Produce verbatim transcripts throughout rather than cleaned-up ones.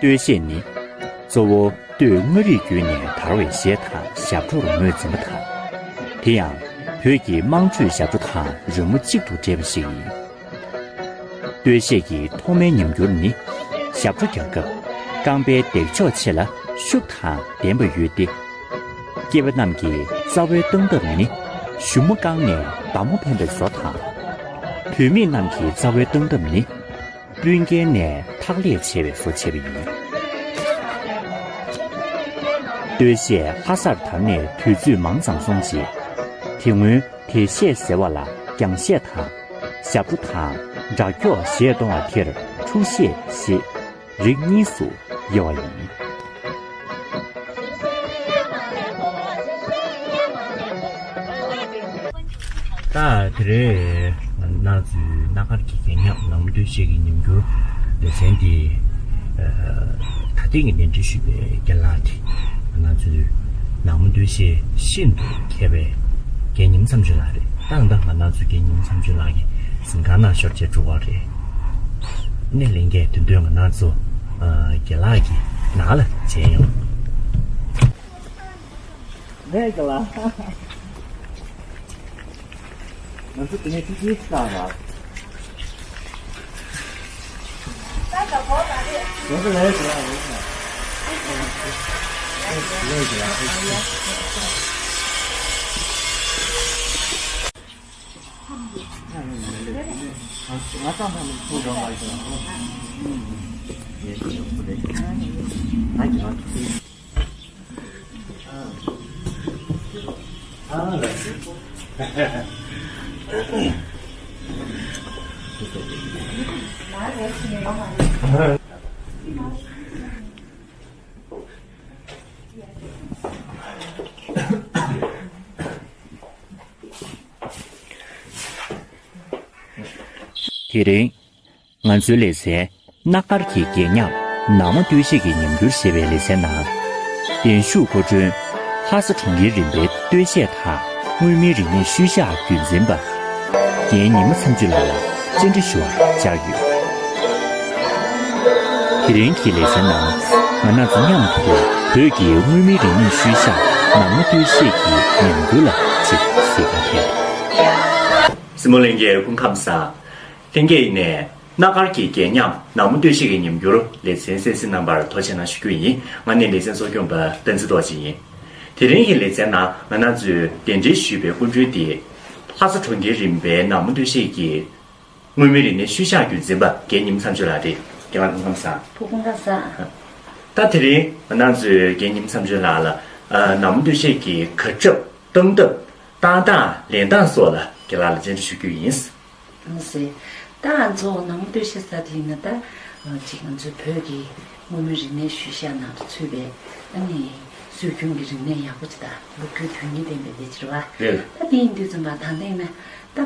སྟོད་གཞས་ནི་གཙོ་བོ་སྟོད་མངའ་རིས་བརྒྱུད་ནས་དར་བའི་གཞས་དང་ཞབས་བྲོར་ངོས་འཛིན་པ་དང་། དེ་ཡང་བོད་ཀྱི་དམངས་ཁྲོད་ཞབས་བྲོ་དང་རི་མོ་གཅིག་ཏུ་འདྲེས་པ་ཞིག་ཡིན། སྟོད་གཞས་ཀྱི་ཐོག་མའི་ཉམས་འགྱུར་ནི་ཞབས་བྲོ་རྒྱག་སྐབས་རྐང་པའི་འདེགས་འཇོག་ཆེ་ལ་ཤུགས་དང་ལྡན་པ་ཡོད་དེ། སྐྱེས་པ་རྣམས་ཀྱི་རྩ་བའི་སྟངས་སྟབས་ནི་གཞུ་མོ་བཀང་ནས་མདའ་མོ་འཕེན་པའི་བཟོ་དང་། བུད་མེད་རྣམས་ཀྱི་རྩ་བའི་སྟངས་སྟབས་ནི་སྤུན་ཀྱལ་ནས་ཐག་ལས་བྱས་པའི་བཟོ་བྱས་པ་ཡིན། སྟོད་གཞས་ལྷ་སར་དར་ནས་དུས་ཚོད་མང་ཙམ་སོང་རྗེས། དེ་སྔོན་དེ་གཞས་ཟེར་བ་ལ་རྒྱང་གཞས་དང་ཞབས་བྲོ་དང་སྒྲ་སྐྱོགས་གཞས་གཏོང་བ་དེར་འཁྲུག་གཞས་ཞེས་རིགས་གཉིས་སུ་དབྱེ་བ་ཡིན། ད་དེ་རིང་ང་རང་ཚོའི་སྣ་དཀར་གྱི་རྒྱལ་ཉམས་ནང་མི་སྟོད་གཞས་ཀྱི་ཉམས་འགྱུར་ལེ་ཚན་འདི། ཨ། ད་ཐེངས་ཀྱི་གདན་འདྲེན་ཞུས་པའི་རྒན་ལགས་དེ་ང་རང་ཚོའི་ནང་མི་སྟོད་གཞས་ཤིན་ཏུ་མཁས་པའི་རྒན་ཉི་མ་མཚམས་གཅོད་ལགས་རེད། ད་ད་ང་རང་ཚོའི་རྒན་ཉི་མ་མཚམས་གཅོད་ལགས་ཀྱི་གཟིམ་ཁང་ནང་ཞོར་བྱས་འགྲོ་གི་རེད། སྣེ་ལེན་མཁན་དེ་ཚོས་ང་རང་ཚོ། ཨ། རྒན་ལགས་ཀྱི་ནང་ལ་མཇལ་ཡོང་། ལས་ཀ་ལ། ང་ཚོ་དེ་ནས་ཐུགས་རྗེ་ཆེ་ལ། ང་ཚོ་ལས་ཀ་ལ་རེད་ལ། ལས་ཀ་ལ་རེད། ང་ཚང་མ་ཐུག་རོགས་ལ་ཞུ། ང་ཡི་ང་ཚོ། དེ་རིང་། ང་ཚོའི་ལེ་ཚན་སྣ་དཀར་གྱི་རྒྱལ་ཉམས་ནང་མི་སྟོད་གཞས་ཀྱི་ཉམས་འགྱུར་ཞེས་པའི་ལེ་ཚན་ནང་། གདན་ཞུ་སྐུ་མགྲོན། ལྷ་ས་གྲོང་ཁྱེར་རིམ་པའི་སྟོད་གཞས་དང་མངོན་མིན་རིག་གནས་ཤུལ་བཞག་རྒྱུན་འཛིན་པ། རྒན་ཉི་མ་མཚམས་གཅོད་ལགས་ལ་བཅར་འདྲི་ཞུ་བར་བཅར་ཡོད། དེ་རིང་གི་ལེ་ཚན་ནང་ང་རང་ཚོ་མཉམ་དུ་བོད་ཀྱི་མངོན་མིན་རིག་གནས་ཤུལ་བཞག་ནང་མི་སྟོད་གཞས་ཀྱི་ཉམས་འགྱུར་ལ་ཅིག་གཟིགས་པ་དེར། སྲིན་མོ་ལྷན་རྒྱས་སྐུ་ཁམས་བཟང་། ལྷན་རྒྱས་ཡིན་ནས། སྣ་དཀར་གྱི་རྒྱལ་ཉམས་ནང་མི་སྟོད་གཞས་ཀྱི་ཉམས་འགྱུར་ལེ་ཚན་གསན་གཟིགས་གནང་བར་ཐུགས་རྗེ་གནང་ཞུ་རྒྱུ་ཡིན། ང་ནི་ལེ་ཚན་གཙོ་སྐྱོང་པ་བསྟན་འཛིན་རྡོ་རྗེ་ཡིན། དེ་རིང་གི་ལེ་ཚན་ནང་ང་རང་ཚོས་གདན་འདྲེན་ཞུས་པའི་སྐུ་མགྲོན་དེ། ལྷ་ས་གྲོང་ཁྱེར་རིམ་པའི་ནང་མི་སྟོད་གཞས་ཀྱི་མངོན་མིན་རིག་གནས་ཤུལ་བཞག་རྒྱུན་འཛིན་པ་རྒན་ཉི་མ་མཚམས་གཅོད་ལགས་རེད། རྒན་ལགས་སྐུ་ཁམས་བཟང་། སྐུ་ཁམས་བཟང་། ད་དེ་རིང་ང་རང་ཚོས་རྒན་ཉི་མ་མཚམས་གཅོད་ལགས་ལ། ཨ། ནང་མི་སྟོད་གཞས་ཀྱི་གར་འཁྲབ་སྟངས་སྟབས། བཏང་སྟངས། ལེན་སྟངས་སོགས་ལ་རྒན་ལགས་ལ་བཅར་འདྲི་ཞུ་རྒྱུ་ཡིན། ཨ་ཟེ། ད་ང་ཚོ་ནང་སྟོད་གཞས་ཟེར་དེ་ཡིན་ན་ད། ཅིག་ང་ཚོའི་བོད་ཀྱི་མངོན་མིན་རིག་གནས་ཤུལ་བཞག་ནང་དུ་ཚུད་པའི་ཨ་ནི་སྲོལ་རྒྱུན་གྱི་རིག་གནས་ཡག་པོ་ཅིག་དང་ལོ་རྒྱུས་དོན་སྙིང་ལྡན་པའི་གནས་ཚུལ་རེད་བ། རེད། ད་དེ་ཡིན་དུས་ཙམ་པ་ད་ལྟ་ཡིན་ན་ད་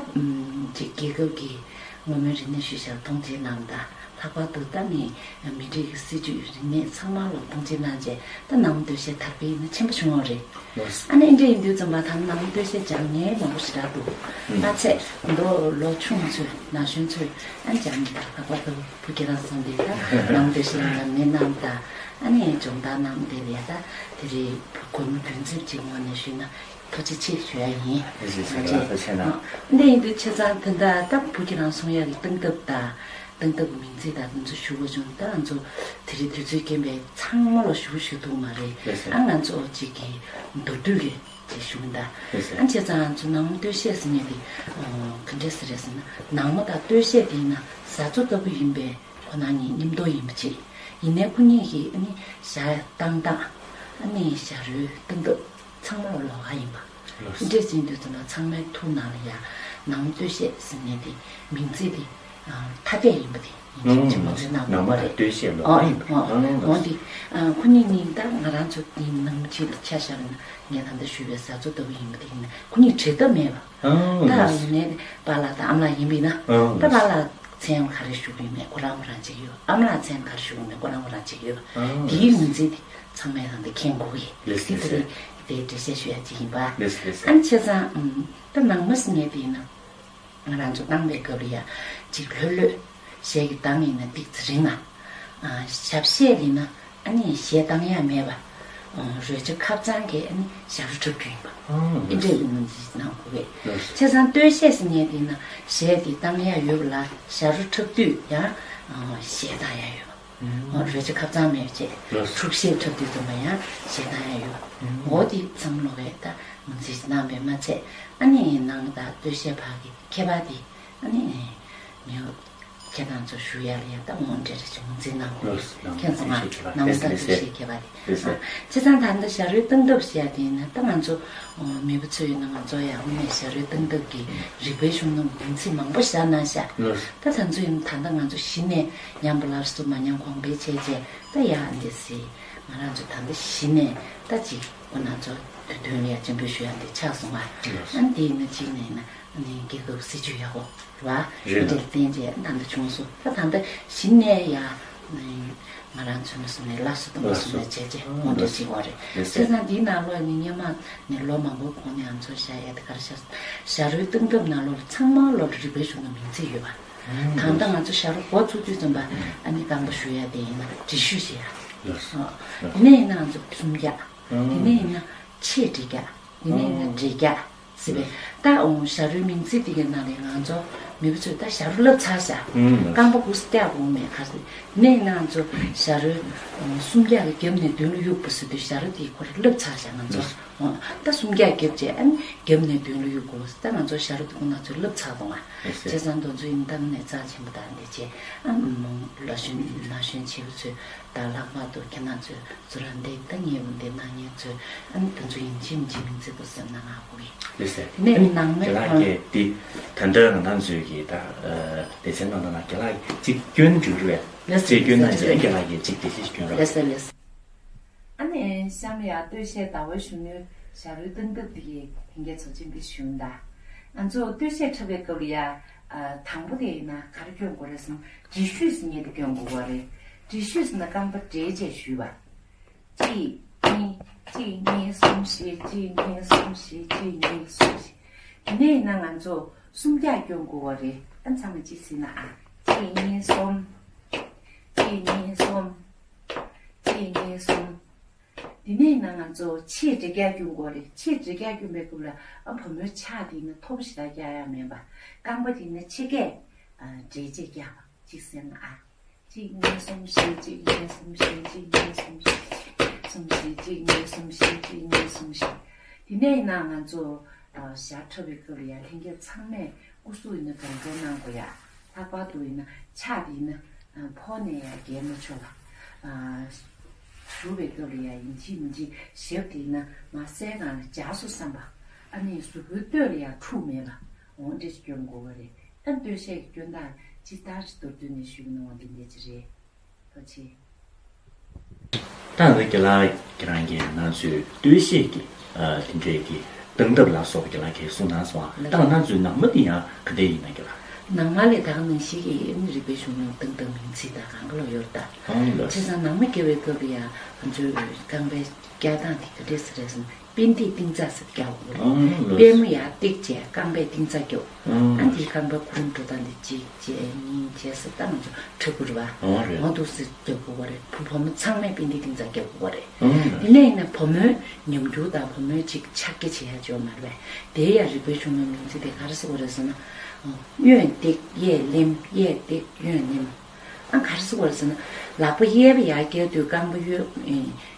ཅིག་རྒྱལ་ཁབ་ཀྱི་མངོན་མིན་རིག་གནས་ཤུལ་བཞག་ལ་མཐོང་ཆེན་གནང་དང་། ལྷག་པར་དུ་ད་ནི་མི་རིགས་ཀྱི་སྲིད་ཇུས་རིག་གནས་ཚང་མ་ལ་མཐོང་ཆེན་གནང་རྗེས་ད་ནང་སྟོད་གཞས་དར་སྤེལ་ཡིན་ན་ཆེན་པོ་བྱུང་བ་རེད། ལགས་སོ། ཨ་ནི་འདྲ་ཡིན་དུས་ཙམ་པ་ད་ནང་སྟོད་གཞས་སྦྱང་མཁན་མང་པོ་ཞེ་དྲག་འདུག་ཨུམ། མ་ཚད་མདོ་ལོ་ཆུང་ཚོས་ན་གཞོན་ཚོས་ཨ་ནི་སྦྱང་མི་དང་ལྷག་པར་དུ་བུ་ཁྱེད་རང་ཚོ་འདི་ད་ནང་སྟོད་གཞས་ཉམས་ལེན་གནང་དང་ཨ་ནི་སྦྱོང་བརྡར་གནང་དེ་ལས་ད་དེ་རིང་གོ་མི་རྒྱུན་འཛིན་གྱི་ངོས་ནས་ཞུས་ན། ཐུགས་རྗེ་ཆེ་ཞུ་ཡ་ཡིན། ཐུགས་རྗེ་ཆེ། ཐུགས་རྗེ་ཆེ་གནང་། འདི་ཡིན་དུས་བྱས་ཙང་དེ་འདྲ་ད་བུ་ཁྱེད་རང་གསུང་ཡ་གི་སྟངས་སྟབས་དང་། སྟངས་སྟབས་མིང་ཚིག་དང་དེ་ཚོ་ཞུ་དགོས་བྱུང་། ད་ང་ཚོ་དེ་རིང་དུས་ཚོད་རྐྱེན་པས་ཚང་མ་ལ་ཞུ་ཞུ་ཐུབ་མ་རེད། ལགས་སོ། ཨ་ང་ཚོ་གཅིག་གི་མདོར་བསྡུས་ཀྱི་ཅིག་ཞུ་གི་ད། ལགས་སོ། ཨ་བྱས་ཙང་ང་ཚོ་ནང་མི་སྟོད་གཞས་ཟེར་མཁན་དེ་ག་འདྲས་ཟེར་རེད་ཟེར་ན་ནང་མི་དང་སྟོད་གཞས་དེ་ཡིན་ན་བཟའ་ཚོ་ལྟ་བུ་ཡིན་པས། ཁོ་ན་ཉིད་མཉམ་དུ་ཡིན་པ་ཅིག་ཡིན་ནའི་ཁོ་གཉིས་ཀྱི་ཨ་ནི་ཞྭ་བཏང་སྟངས། ཨ་ནི་ཞྭ་རོའི་སྟངས་སྟབས་ཚང་མ་ལོགས་ཀ་ཡིན་པ། ལགས་སོ། འདྲས་ཟིན་དུས་ཙམ་པ་ཚང་མའི་ཐུགས་ནང་ལ་ཡ་ནང་སྟོད་གཞས་ཟེར་མཁན་དེ་མིང་ཚིག་དེ་ཐ་དད་ཡིན་པ་དེ་ཡིན་ཅིག་ཅིག་ངོས་འཛིན་གནང་དགོས་པ་རེད། ནང་མི་དང་སྟོད་གཞས་ལོགས་ཀ་ཡིན་པ། ཨོ་ཨོ་ཨོ་འོ་འདི་ཁོ་གཉིས་གཉིས་ད་ང་རང་ཚོ་འདི་ནང་གཅིག་ལ་ཆ་བཞག་པ་ཡིན་ན་ངས་ད་ལྟ་ཞུས་པའི་བཟའ་ཚོ་ལྟ་བུ་ཡིན་པ་དེ་ཡིན་ན་ཁོ་གཉིས་བྲལ་ཐབས་མེད་པ། ད་ཡིན་ནའི་པཱ་ལགས་དང་ཨ་མ་ལགས་ཡིན་པ་ཡིན་ན། ད་པཱ་ལགས་མཚན་ག་རེ་ཞུ་གི་ཡོད་མེད་ཁོ་རང་ཁོ་རང་གཅིག་ཡོད། ཨ་མ་ལགས་མཚན་ག་རེ་ཞུ་གི་ཡོད་མེད་ཁོ་རང་ཁོ་རང་གཅིག་ཡོད། དེའི་ངོས་འཛིན་དེ་ཚང་མས་ད་འདི་མཁྱེན་དགོས་ཀྱི། ལགས་སོ། དེ་ལགས་སོ། དེ་འགྲེལ་བཤད་ཞུ་ཡ་གཅིག་ཡིན་པ། ལགས་སོ་ལགས་སོ། ཨ་ནི་བྱས་ཙང་ད་ནང་མི་ཟེར་མཁན་དེ་ཡིན་ན་ང་རང་ཚོ་བཏང་པའི་སྐབས་ལ་ཡ་གཅིག་ལྷོད་ལྷོད་གཞས་ཀྱི་གདངས་ཡིན་ན་ཏིག་ཙི་རིང་ང་ ཞབས་གཞས་ལ་ཡིན་ན་ཨ་ནི་གཞས་བཏང་ཡ་མེད་པ། རོལ་ཆ་ཁབ་གཙང་གིས་ཨ་ནི་ཞབས་བྲོ་འཁྲབ་རྒྱུ་ཡིན་པ། ཨ་འདྲས་ཀྱི་ངོས་འཛིན་གནང་དགོས་པས། བྱས་ཙང་སྟོད་གཞས་ཟེར་མཁན་དེ་ཡིན་ན་གཞས་དེ་བཏང་ཡ་ཡོད་པ་ལ་ཞབས་བྲོ་འཁྲབ་དུས་ཡང་གཞས་བཏང་ཡ་ཡོད་པ། རོལ་ཆ་ཁབ་གཙང་མེད་བྱས་འཁྲུག་གཞས་འཁྲབ་དུས་ཙམ་པ་ཡང་གཞས་བཏང་ཡ་ཡོད་པ། འོ་དེ་ཚང་མ་ལོག་གིས་ད་ངོས་འཛིན་གནང་བས་མ་ཚད་ཨ་ནི་ནང་ད་སྟོད་གཞས་བར་གྱི་ཁྱད་པར་དེ་ཨ་ནི་མི། ཁྱེད་རང་ཚོ་ཞུ་ཡ་ལ་ཡ་ད་འོང་འདྲེ་རེ་ཅིག་ངོས་འཛིན་གནང་དགོས། ལགས་སོ། ཁྱེད་ཚོ་ང་ནང་ད་ལྟ་ཤེས་ཁྱད་པར་རེད། ལགས་སོ། བྱས་ཙང་ད་ལྟ་ཞྭ་རོའི་སྟངས་སྟབས་ཞེས་ཡ་དེ་ཡིན་ན་ད་ང་ཚོ་མེས་པོ་ཚོ་ཡིན་ན་ང་ཚོ་ཡ་དངོས་གནས་ཞྭ་རོའི་སྟངས་སྟབས་ཀྱི་རིག་པའི་གཞུང་ལུགས་མིང་ཚིག་མང་པོ་བཞག་གནང་ཤག་ལགས་སོ། ད་ད་ཚོ་ཡིན་ད་ལྟ་ང་ཚོ་གཞི་ནས་ཉམས་པ་སླར་གསོ་མ་ཉམས་གོང་འཕེལ་བྱས་རྗེས་ད་ཡ་འདི་སི་ང་རང་ཚོ་ད་ལྟ་གཞི་ནས་ད་ཅིག་ཁོ་ན་ཚོ་དོན་ལ་ཡ་སྤྱན་འབུལ་ཞུ་ཡ་འདི་ཆགས་སོང་ང་། ལགས་སོ། ཨ་འདི་ཡིན་ན་གཅིག་ནས་ཡིན་ན། ནས་རྒྱལ་ཁབ་སྲིད་ཇུས་ཡག་པོ་རེད་བ། རེད་ལགས། འདིར་བརྟེན་རྗེས་ད་ལྟ་བྱུང་སོང་། ད་ད་ལྟ་གཞི་ནས་ཡ། ང་རང་ཚོ་ནས་སོང་ནས་ལགས་སོ་དང་མ་སོང་ནས་བྱས་རྗེས་དངོས་འབྲེལ་བྱེད་དགོས་རེད། བྱས་ཙང་འདིའི་ནང་ལོགས་ནས་སྔོན་མ་ནས་ལོ་མང་པོའི་གོང་ནས་ང་ཚོ་བཞག་ཡ་དེ་ག་རེ་བཞག་ཞྭ་རོའི་སྟངས་སྟབས་ནང་ལོགས་ལ་ཚང་མ་ལོགས་ལ་རིག་པའི་གཞུང་ལུགས་མིང་ཚིག་ཡོད་པ། ད་ལྟ་ང་ཚོ་ཞྭ་རོ་འགོ་ཚུགས་དུས་ཙམ་པ་ཨ་ནི་རྐང་པ་གཞུ་ཡ་དེ་ཡིན་ན་འགྲིལ་གཞུ་བྱེད་ཡ། ལགས་སོ། དེ་ནས་ཡིན་ན་ང་ཚོ་སུམ་རྒྱག་དེ་ནས་ཡིན་ན་ཕྱེད་འགྲིལ་རྒྱག་དེ་ནས་ཡིན་ན་འགྲིལ་རྒྱག་ཟེར་བས། ད་འོང་ཞྭ་རོའི་མིང་ཚིག་དེ་གའི་ནང་ནས་ང་ཚོ་མི་བུ་ཚོས་ད་ཞྭ་རོ་བསླབས་ཚར་ཤག་ཨུམ། རྐང་པ་གུག་སེ་བཀྱག་དགོས་མེད་ག་ཟེར། དེ་ནས་ཡིན་ན་ང་ཚོ་ཞྭ་རོའི་སུམ་རྒྱག་གི་རྒྱབ་ནས་མདུན་ལ་གཡུག་པ་ཟེར་དུས་ཞྭ་རོ་དེ་ཁོ་རང་བསླབས་ཚར་ཤག་ང་ཚོ། ཨུམ། འོང་ད་སུམ་རྒྱག་རྒྱབ་རྗེས་ཨ་ནི་རྒྱབ་ནས་མདུན་ལ་གཡུག་དགོས་ད་ང་ཚོ་ཞྭ་རོ་དེ་ཁོ་ན་ཚོས་བསླབས་ཚར་འདུག་ང་། ཨེ་ཟེར། བྱས་ཙང་དེ་ཚོ་ཡིན་ད་ནས་རྩ་ཆེན་པོ་དང་འདི་བྱས་ཨ་ནི་ལ་གཞོན་ན་གཞོན་བྱེད་པོ་ཚོས་ད་ལྷག་པར་དུ་ཁྱེད་རང་ཚོས། ཚོ་རང་འདི་ལྟ་ངེས་པ་འདི་ན་ངེས་ཚོས་ཨ་ནི་དེ་ཚོ་ཡིན་གཅིག་མིན་གཅིག་མིང་ཚིག་པོ་སེམས་ནང་ང་དགོས་ཀྱི། ལགས་སེ། དེ་ནས་ནང་མི་རྒན་ལགས་ཀྱིས་འདི་ད་ལྟ་ང་རང་ཚོའི་གི་ད་སྡེ་ཚན་ནང་ལ་རྒན་ལགས་ཀྱིས་གཅིག་སྐྱོན་འགྲིག་རུ་བས། ལགས་སེ། གཅིག་སྐྱོན་ན་ལགས་སེ། རྒན་ལགས་ཀྱིས་གཅིག་འགྲེལ་བཤད་སྐྱོན་རོགས། ལགས་སེ་ལགས་སེ། ཨ་ནི་གཤམ་ཡ་སྟོད་གཞས་ཟླ་བའི་གཞོན་ནུའི་ཞྭ་རོའི་སྟངས་སྟབས་འདི་གའི་ལྷན་རྒྱས་ཚོ་སྤྱན་འབུལ་ཞུ་ཡིན་ད། ང་ཚོ་སྟོད་གཞས་འཁྲབ་པའི་སྐབས་ལ་ཡ་དང་པོ་དེ་ཡིན་ན་ག་རེ་སྐྱོན་དགོས་རེད་ཟེར་ན་འགྲིལ་གཞུ་ཟེར་མཁན་དེ་སྐྱོན་དགོས་པ་རེད། འགྲིལ་གཞུ་ཟེར་ན་རྐང་པ་འགྲེལ་བྱས་གཞུས་པ། གཅིག་གཉིས། གཅིག་གཉིས་གསུམ་བཞི། གཅིག་གཉིས་གསུམ་བཞི། གཅིག་གཉིས་གསུམ་བཞི། དེ་ནས་ཡིན་ན་ང་ཚོ་སུམ་རྒྱག་སྐྱོན་དགོས་པ་རེད། ཨ་ཚང་མ་གཅིག་ཟིན་ན་ཨ། གཅིག་གཉིས་གསུམ། གཅིག་གཉིས་གསུམ། གཅིག་གཉིས་གསུམ། དེ་ནས་ཡིན་ན་ང་ཚོ་ཕྱེད་འགྲིལ་རྒྱག་སྐྱོན་དགོས་རེད། ཕྱེད་འགྲིལ་རྒྱག་སྐྱོན་པའི་སྐབས་ལ་ཨ་བུ་མོའི་ཕྱག་དེ་ཡིན་ན་མཐོ་པོ་ཞེ་དྲག་རྒྱག་ཡ་མིན་པ། རྐང་པ་དེ་ཡིན་ན་ཕྱེད་ཀས་འགྲེལ་བྱེད་རྒྱག་པ་གཅིག་ཟིན་ན་ཨ། གཅིག་གཉིས་གསུམ་བཞི། གཅིག་གཉིས་གསུམ་བཞི། གཅིག་གཉིས་གསུམ་བཞི། གསུམ་བཞི། གཅིག་གཉིས་གསུམ་བཞི། གཅིག་གཉིས་གསུམ་བཞི། དེ་ནས་ཡིན་ན་ང་ཚོ་ཞྭ་འཁྲབ་པའི་སྐབས་ལ་ཡ་ལྷན་རྒྱས་ཚང་མས་སྐུ་གཟུགས་ཡིན་ན་སྒྲོམ་སྒྲོམ་གནང་དགོས་ཡ། ལྷག་པར་དུ་ཡིན་ན་ཕྱག་དེ་ཡིན་ན་ཕོག་ནས་ཡ་བརྒལ་མ་ཆོག་པ། བཞུགས་པའི་སྐབས་ལ་ཡ་ཡིན་གཅིག་མིན་གཅིག་ཞབས་དེ་ཡིན་ན་མ་སའི་སྒང་ལ་འཇགས་སོང་བསམ་པ། ཨ་ནི་གཟུགས་པོའི་སྟོད་ལ་ཡ་འཁྲུག་མེད་པ། འོ་འདྲ་ཞིག་སྐྱོན་དགོས་པ་རེད། ཨ་སྟོད་གཞས་ཀྱི་སྐྱོན་དག་ཇི་ལྟར་མདོར་བསྡུས་ནས་ཞུས་པ་ན་འོ་འདི་འདྲ་ཅིག་རེད། ཐུགས་རྗེ་ཆེ། ད་ང་ཚོ་རྒན་ལགས་ཁྱེད་རང་གིས་ང་ཚོའི་སྟོད་གཞས་ཀྱི་ཨ་དེ་འདྲའི་གི་སྟངས་སྟབས་ལ་སོགས་པ་རྒན་ལགས་ཀྱིས་གསུངས་གནང་སོང་། ད་ང་ཚོའི་ནང་མ་དེ་ཡང་ག་འདྲ་ཡིན་ན་རྒན་ལགས། ནང་མ་ལས་ད་ག་ནང་བཞིན་གྱི་ཨ་ནི་རིག་པའི་གཞུང་ལུགས་སྟངས་སྟབས་མིང་ཚིག་དང་གང་ག་ལ་ཡོད་ད། ཨང་ལགས། བྱས་ཙང་ནང་མ་རྒྱག་པའི་སྐབས་ལ་ཡང་ང་ཚོའི་རྐང་པའི་རྒྱག་སྟངས་དེ་ག་འདྲས་ཟེར་རེད་ཟེར་ན། པད་ཏིག་ཏིང་ཙ་ཟེར་རྒྱག་དགོས་རེད། ཨང་ལགས། པད་མོ་ཡར་བཏེགས་བྱས་རྐང་པས་ཏིང་ཙ་རྒྱག་ཨང་། ཨ་འདིའི་རྐང་པ་ཁུ་རུ་འགྲོ་སྟངས་འདི་གཅིག་བྱས་གཉིས་བྱས་ཟེར་ད་ང་ཚོ་འཁྲབ་དགོས་རེད་བ། ཨང་རེད། འོ་འདུག་སེ་རྒྱག་དགོས་པ་རེད། བུ་བུ་མོ་ཚང་མས་པད་ཏིག་ཏིང་ཙ་རྒྱག་དགོས་པ་རེད། ཨང་ལགས། དེ་ནས་ཡིན་ན་བུ་མོའི་ཉམས་འགྱུར་དང་བུ་མོའི་ཅིག་ཕྱག་རྒྱ་བྱེད་ཡ་ཅིག་ཡོད་མ་རེད་པས། དེའི་ཡ་རིག་པའི་གཞུང་ལུགས་མིང་ཚིག་དེ་ག་རེ་ཟེར་དགོས་རེད་ཟེར་ན། གཡོན་བཏེགས་གཡས་ལེན། གཡས་བཏེགས་གཡོན་ལེན། ཨ་ག་རེ་ཟེར་དགོས་རེད་ཟེར་ན། ལག་པ་གཡས་པ་ཡར་བཀྱག་དུས་རྐང་པ་གཡོན་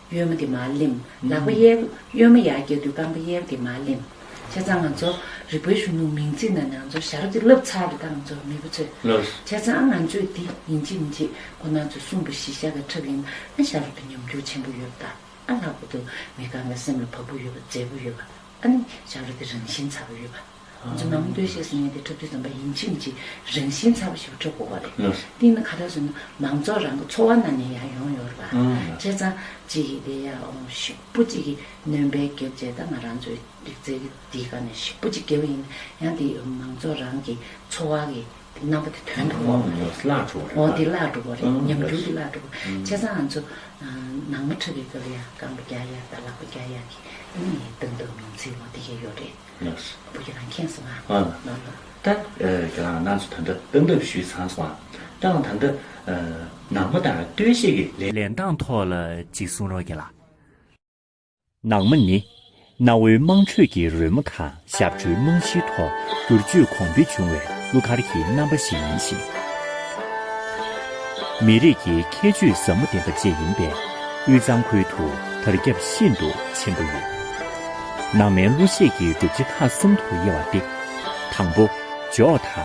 གཡོན་མ་དེ་མར་ལེན། ལག་པ་གཡས་པ་གཡོན་མ་ཡར་བཀྱག་དུས་རྐང་པ་གཡས་པ་དེ་མར་ལེན། བྱས་ཙང་ང་ཚོ་རིག་པའི་གཞུང་ལུགས་མིང་ཚིག་ནང་ནས་ང་ཚོ་ཞྭ་རོ་དེ་བསླབས་ཚར་རེད་ད་ང་ཚོ་མི་བུ་ཚོས། ལགས། བྱས་ཙང་ཨ་ང་ཚོས་འདི་ཡིན་གཅིག་མིན་གཅིག་ཁོ་ན་ཚོས་གསུངས་པ་གཞི་བཞག་གི་འཁྲབ་ཡིན་ན་ཨ་ཞྭ་རོ་དེ་ཉམས་འགྱུར་ཆེན་པོ་ཡོད་ད། ཨ་ལྷག་པར་དུ་མི་རྐང་པའི་སེམས་ལ་བབས་པོ་ཡོད་པ་མཛེས་པོ་ཡོད་པ། ཨ་ནི་ཞྭ་རོ་དེ་རང་བཞིན་ཚ་པོ་ཡོད་པ། ང་ཚོ་ནང་སྟོད་གཞས་ཟེར་མཁན་དེ་འཁྲབ་དུས་ཙམ་པ་ཡིན་གཅིག་མིན་གཅིག་རང་བཞིན་ཚ་པོ་ཞིག་འཁྲབ་དགོས་པ་རེད། ལགས། དེ་ནི་ག་རེ་ཟེར་ན་མང་ཚོགས་རང་གི་འཚོ་བ་ནང་ནས་ཡང་ཡོང་ཡོད་རེད་པ། ཨང་། བྱས་ཙང་གཅིག་གིས་དེ་ཡང་ཞིབ་པོ་གཅིག་གིས་སྣོན་པ་བརྒྱབ་བྱས་ད་ང་རང་ཚོའི་རིག་རྩལ་གྱི་དེའི་སྒང་ནས་ཞིབ་པོ་གཅིག་བརྒྱབ་ཡིན་ཡང་དེ་མང་ཚོགས་རང་གི་འཚོ་བ་གི་རྣམ་པ་དེ་ཐོན་འགྲོ་གི་རེད། ཨང་། བརླག་འགྲོ་གི་རེད། འོ་དེ་བརླག་འགྲོ་གི་རེད། ཨང་། ཉམས་འགྱུར་དེ་བརླག་འགྲོ་གི་རེད། ཨང་། བྱས་ཙང་ང་ཚོ་ནང་མ་འཁྲབ་པའི་སྐབས་ལ་ཡང་རྐང་པ་རྒྱག་ཡ་དང་ལག་པ་རྒྱག་ཡ་གི་ཨ་ནི་སྟངས་སྟབས་མིང་ཚིག་འོ་དེ་གས་ཡོད་རེད། ལགས། བུ་ཁྱེད་རང་མཁྱེན་སོང་ང་། ཨ། ལགས་ལགས། ད་ཁྱེད་རང་ཚོ་ད་ལྟ་སྟངས་སྟབས་ཞུས་ཚར་སོང་ཨ། ད་ད་ལྟ་ནང་མ་དང་སྟོད་གཞས་ཀྱི་ལས། ལེན་སྟངས་ཐོག་ལ་ཅིག་གསུང་རོགས་གྱིས་ལ། ནང་མ་ནི། གནའ་བོའི་དམངས་ཁྲོད་ཀྱི་རོལ་མོ་དང་ཞབས་བྲོའི་རྨང་གཞིའི་ཐོག་བསྒྱུར་བཅོས་གོང་འཕེལ་བྱུང་བའི་གླུ་གར་གྱི་རྣམ་པ་ཞིག་ཡིན་ཞིང་། མི་རིགས་ཀྱི་ཁྱད་ཆོས་ཟབ་མོ་ལྡན་པ་བཅས་ཡིན་པས། དབུས་གཙང་ཁུལ་དུ་དར་ཁྱབ་ཤིན་ཏུ་ཆེན་པོ་ཡོད། ནང་མའི་གླུ་གཞས་ཀྱི་སྒྲུབ་བྱེད་ཁག་གསུམ་དུ་དབྱེ་བ་སྟེ། དང་པོ། འཇོག་དང་